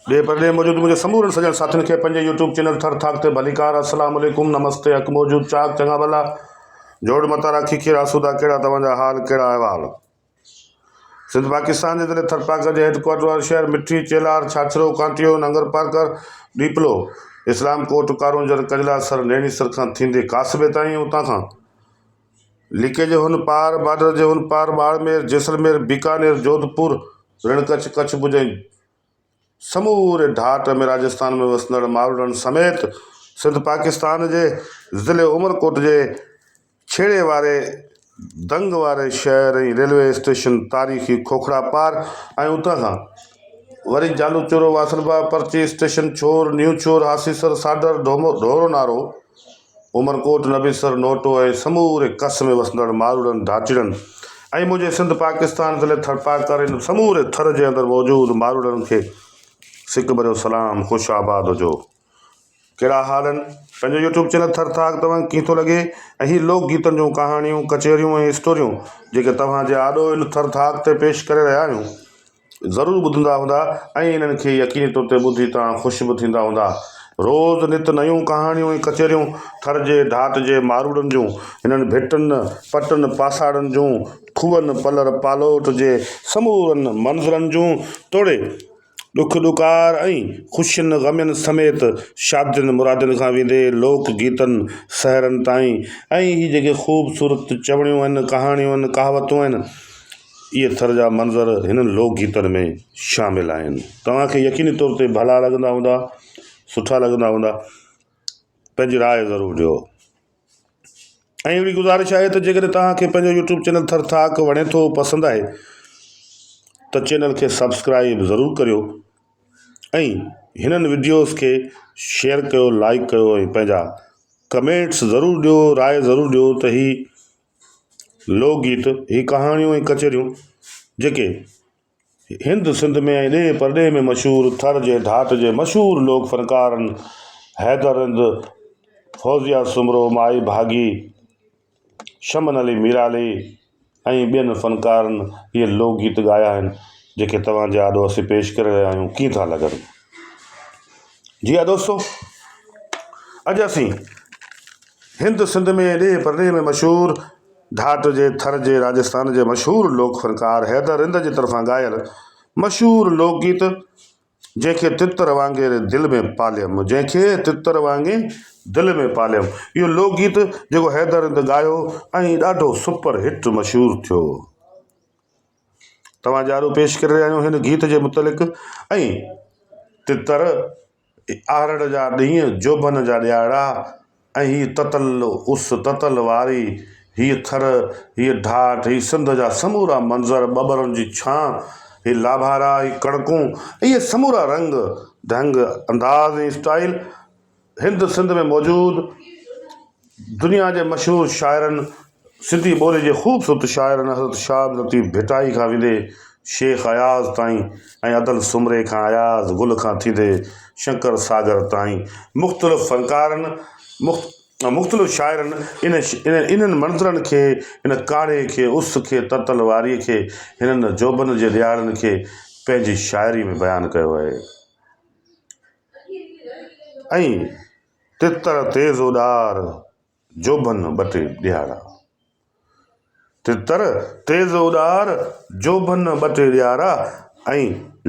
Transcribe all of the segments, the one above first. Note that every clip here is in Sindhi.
ڏيهه پرڏيهه موجود منهنجي سمورن سڄڻ ساٿين کي پنهنجي يوٽيوب چينل ٿر ٿاڪ تي ڀليڪار السلام عليڪم نمستي حق موجود چاڪ چڱا ڀلا جوڙ متا راکي کير آسودا ڪهڙا توهان جا حال ڪهڙا احوال سنڌ پاڪستان جي ضلعي ٿرپارڪر جي هيڊ ڪوارٽر وارو شهر مٺي چيلهار ڇاڇرو ڪانٽيو ننگر پارڪر ڏيپلو اسلام ڪوٽ ڪارونجهر ڪجلا سر نيڻي سر کان ٿيندي ڪاسبي تائين اتان کان لڪي جي هن پار، بارڊر جي هن پار ٻاڙمير، جيسلمير، بيڪانير، جوڌپور، رڻ ڪڇ، ڪڇ ڀڄ ۽ سموري ڍاٽ ۾ راجستان ۾ وسندڙ ماروئڙن سميت سنڌ پاڪستان جي ضلعي عمرڪوٽ جي ڇيڙي واري دنگ واري شهر ۽ ريلوي اسٽيشن تاريخي کوکڙا پار ۽ اتان کان وري جالو چورو واسلبا پرچي اسٽيشن ڇور نيو ڇور هاسيسر ساڍر ڍورو نارو عمرڪوٽ، نبيسر، نوٽو ۽ سموري ڪس ۾ وسندڙ ماروئڙن، ڍاٽڙن ۽ منهنجي سنڌ پاڪستان ضلعي ٿرپارڪر ان سموري ٿر جي اندر موجود ماروئڙن کي سڪ ڀريو سلام خوش آباد هجو. ڪهڙا حال آهن؟ پنهنجو يوٽيوب چينل ٿر ٿاڪ توهان کي ڪيئن ٿو لڳي ۽ هي لوڪ گيتن جون ڪهاڻيون، ڪچهريون ۽ اسٽوريون جيڪي توهان جي آڏو ان ٿر ٿاڪ تي پيش ڪري رهيا آهيون. ضرور ٻڌندا هوندا ۽ انهن کي يقيني طور تي ٻڌي توهان خوش به ٿيندا هوندا. روز نت نيون ڪهاڻيون ۽ ڪچهريون ٿر جي ڍاٽ جي ماروئڙن جون، هنن ڀٽن، پٽن، پاساڙن جون، کوهن، پلر، پالوٽ جي سمورن منظرن جون توڙي ڏک ڏڪار ۽ خوشين غمين سميت شادين مرادين کان ويندي لوڪ گيتن، سهرن تائين ۽ هي جيڪي خوبصورت چوڻيون آهن، ڪهاڻيون آهن، ڪهاوتون آهن. اهي ٿر جا منظر هنن لوڪ گيتن ۾ شامل آهن. توهان کي يقيني طور تي ڀلا لڳندا هوندا، سٺا لڳندا هوندا. پنهنجي راء ضرور ڏيو. ۽ اهڙي گذارش آهي ته جيڪڏهن توهان کي پنهنجو يوٽيوب چينل ٿر ٿاڪ وڻي ٿو پسند آهي ته چينل کي سبسڪرائب ضرور ڪريو ۽ هنن وڊيوز کي شيئر ڪيو لائڪ ڪيو ۽ پنهنجا ڪمينٽس ضرور ڏيو راء ضرور ڏيو ته هي لوڪ گيت، هي ڪهاڻيون ۽ ڪچهريون جيڪي هند سنڌ ۾ ۽ ڏيهه پرڏيهه ۾ مشهور ٿر جي ڍاٽ جي مشهور لوڪ فنڪارن حيدر رند، فوزيه سومرو، مائي ڀاڳي، شمن علي ميرالي ۽ ٻين فنڪارن اهي لوڪ گيت ڳايا آهن جيڪي توهان جي آڏو اسين پيش ڪري رهيا آهيون ڪيئن ٿا لڳن؟ جي ها دوستو اڄ اسين هند سنڌ ۾ ڏيهه پرڏيهه ۾ مشهور ڍاٽ جي ٿر جي راجستان جي مشهور لوڪ فنڪار حيدر رند جي طرفان ڳايل مشهور لوڪ گيت جنهن کي تتر وانگي دل ۾ پاليم جنهن کي تتر وانگي دل ۾ پاليم اهو لوڪ گيت جيڪو حيدر رند ڳايو ۽ ڏاڍو سپر هٽ مشهور ٿيو. توهان جي آڏو پيش ڪري رهيا آهيون هن گيت جي متعلق ۽ تتر آرڙ جا ڏينهن جوڀن جا ڏيهاڙا ۽ هي تتل اس تتل واري هيء ٿر هيء ڍاٽ هي سنڌ جا سمورا منظر ٻٻرن جي ڇانء هي لاڀارا هي ڪڻڪون اهي سمورا رنگ ڍنگ انداز ۽ اسٽائيل هند سنڌ ۾ موجود دنيا جي مشهور شاعرن سنڌي ٻولي جي خوبصورت شاعرن حضرت شاهه عبداللطيف ڀٽائي کان ويندي شيخ اياز تائين ۽ ادل سومري کان اياز گل کان ٿيندي شنڪر ساگر تائين مختلف فنڪارن مختلف شاعرن ان انهن منظرن کي ان ڪاڙهي کي اس کي تتل واريء کي هنن جوڀن جي ڏهاڙن کي پنهنجي شاعري ۾ بيان ڪيو آهي. ۽ تتر تيز اڏار، جوڀن ٻه ٽي ڏهاڙا. تتر تيز اڏار، جوڀن ٻه ٽي ڏهاڙا ۽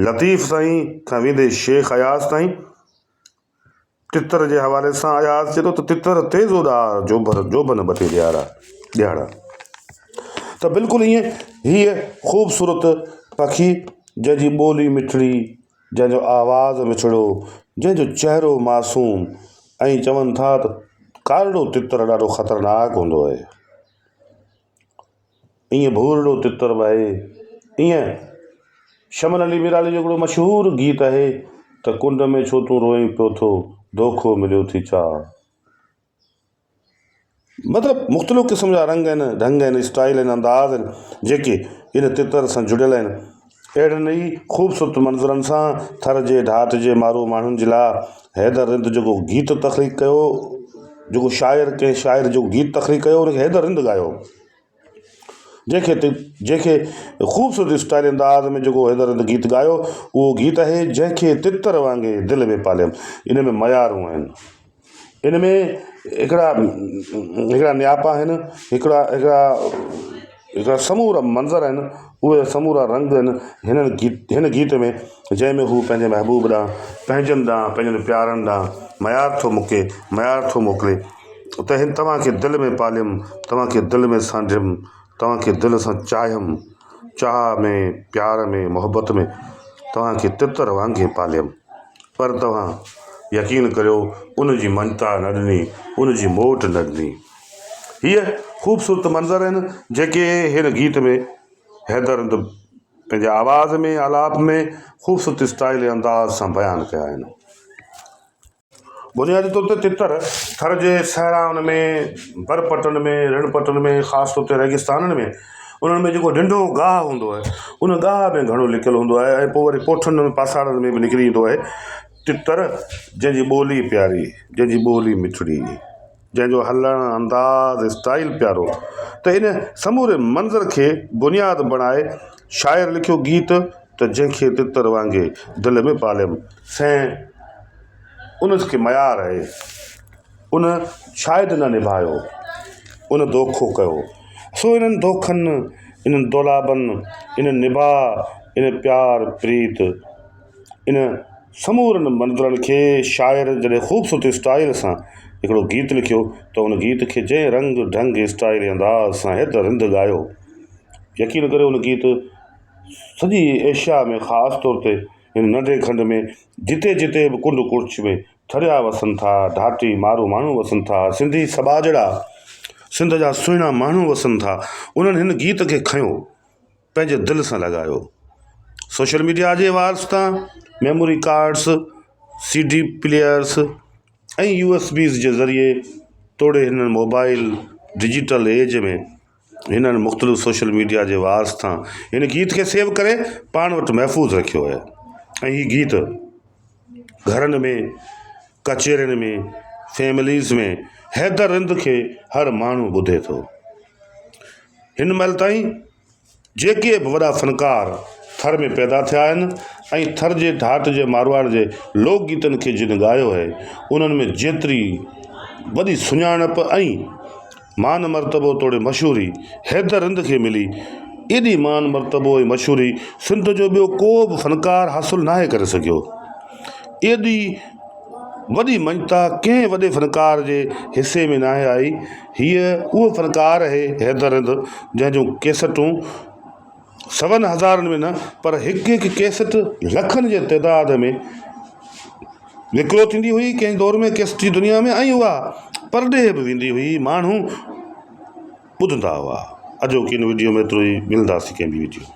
لطيف سائين کان ويندي شيخ اياز تائين تتر جي حوالي سان اياز چئي ٿو ته تتر تيز اڏار، جوڀن جوڀن ٻه ٽي ڏهاڙا ڏهاڙا ته بلڪل ائين هيء خوبصورت پکي جنهن جي ٻولي مٺڙي جنهن جو آواز مٺڙو، جنهن جو چهرو معصوم ۽ چون ٿا ته ڪارڙو تتر ڏاڍو خطرناڪ هوندو آهي. ائين ڀورڙو تتر به آهي. ائين شمن علي ميرالي جو هڪڙو مشهور گيت آهي ته ڪنڊ ۾ ڇو تون روئين پيو ٿو دوکو مليو ٿي ڇا. مطلب مختلف قسم جا رنگ آهن، ڍنگ آهن، اسٽائل آهن، انداز آهن جيڪي ان تتر سان جڙيل آهن. اهڙن ئي خوبصورت منظرن سان ٿر جي ڍاٽ جي مارو ماڻهن جي لاء حيدر رند جيڪو گيت تخليق ڪيو، جيڪو شاعر ڪنهن شاعر جيڪو گيت تخليق ڪيو ان کي حيدر رند ڳايو. جنهن کي جنهن کي خوبصورت اسٽائل انداز ۾ جيڪو حيدر رند گيت ڳايو اهو گيت آهي جنهن کي تتر وانگي دل ۾ پاليم ان ۾ معيارون آهن ان ۾ هڪڙا هڪڙا نياپا آهن هڪڙا هڪڙا هڪڙا سمورا منظر آهن اهي سمورا رنگ آهن هنن گيت هن گيت ۾ جنهن ۾ هو پنهنجي محبوب ڏانهن پنهنجن ڏانهن پنهنجن پيارن ڏانهن ميار ٿو مڪي ميار ٿو موڪلي ته هن توهان کي دل ۾ پاليم توهان کي دل ۾ سانڍيم توهان کي دل سان چاهيم چاهه ۾ پيار ۾ محبت ۾ توهان کي تتر وانگي پاليم پر توهان يقين ڪريو ان جي مڃتا نه ڏني ان جي موٽ نه ڏني. هيء خوبصورت منظر آهن جيڪي هن گيت ۾ حيدر رند پنهنجي آواز ۾ آلاپ ۾ خوبصورت اسٽائل ۽ انداز سان بيان ڪيا آهن. بنيادي طور تي تتر ٿر جي صحرائن ۾ برپٽن ۾ رڻ پٽن ۾ خاص طور تي ريگستانن ۾ انهن ۾ جيڪو ننڍو گاهه هوندو آهي ان گاهه ۾ گهڻو لڪيل هوندو آهي ۽ پوء وري پوٺن ۾ پاساڙن ۾ به نڪري ايندو آهي تتر جنهن جي ٻولي پياري جنهن جي ٻولي مٺڙي. جنهن جو هلڻ، انداز، اسٽائيل پيارو ته ان سموري منظر کي بنياد بڻائي شاعر لکيو گيت ته جنهن کي تتر وانگي دل ۾ پاليم سين ان کي ميار آهي ان شايد نه نڀايو ان دوکو ڪيو سو انهن دوکن انهن دولابن ان نڀاء ان پيار پريت ان سمورن منظرن کي شاعر جڏهن خوبصورت اسٽائل سان هڪڙو گيت لکيو ته ان گيت کي جنهن رنگ ڍنگ اسٽائل ۽ انداز سان حيدر رند ڳايو يقين ڪريو ان گيت سڄي ايشيا ۾ خاص طور تي هن ننڍي کنڊ ۾ جتي جتي به ڪنڊ ڪڙڇ ۾ ٿريا وسن ٿا ڍاٽي مارو ماڻهو وسن ٿا سنڌي سٻاجهڙا سنڌ جا سهڻا ماڻهو وسن ٿا انهن هن گيت کي کنيو پنهنجي دل سان لڳايو. سوشل ميڊيا جي واسطا memory cards, C D players ۽ U S Bs جي ذريعي توڙي هن موبائل ڊجيٽل ايج ۾ هنن مختلف سوشل ميڊيا جي واسطا هن گيت کي سيو ڪري پاڻ وٽ محفوظ رکيو آهي ۽ هي گيت گهرن ۾ ڪچهرين ۾ فيمليز ۾ حيدر رند کي هر ماڻهو ٻڌي ٿو. هن مهل تائين جيڪي به وڏا فنڪار ٿر ۾ پيدا ٿيا آهن ۽ ٿر جي ڍاٽ جي مارواڙ جي لوڪ گيتن کي جن ڳايو آهي انهن ۾ جيتري وڏي سڃاڻپ ۽ مان مرتبو توڙي مشهوري حيدر رند کي ملي ايڏي مان مرتبو ۽ مشهوري سنڌ جو ٻيو ڪو به فنڪار حاصل ناهي ڪري سگهيو ايڏي وڏي مڃتا ڪنهن وڏي فنڪار جي حصي ۾ ناهي آئي. هيء اهو فنڪار آهي حيدر رند جنهن جون ڪيسٽون سون هزارن ۾ نه پر هڪ هڪ ڪيسٽ لکن جي تعداد ۾ وڪرو ٿيندي هئي ڪنهن دور ۾ ڪيسٽ جي دنيا ۾ ۽ اها پرڏيهه به ويندي هئي ماڻهو ٻڌندا هئا. اڄوڪي هن وڊيو ۾ ايترو ئي ملنداسين ڪنهن ٻي وڊيو.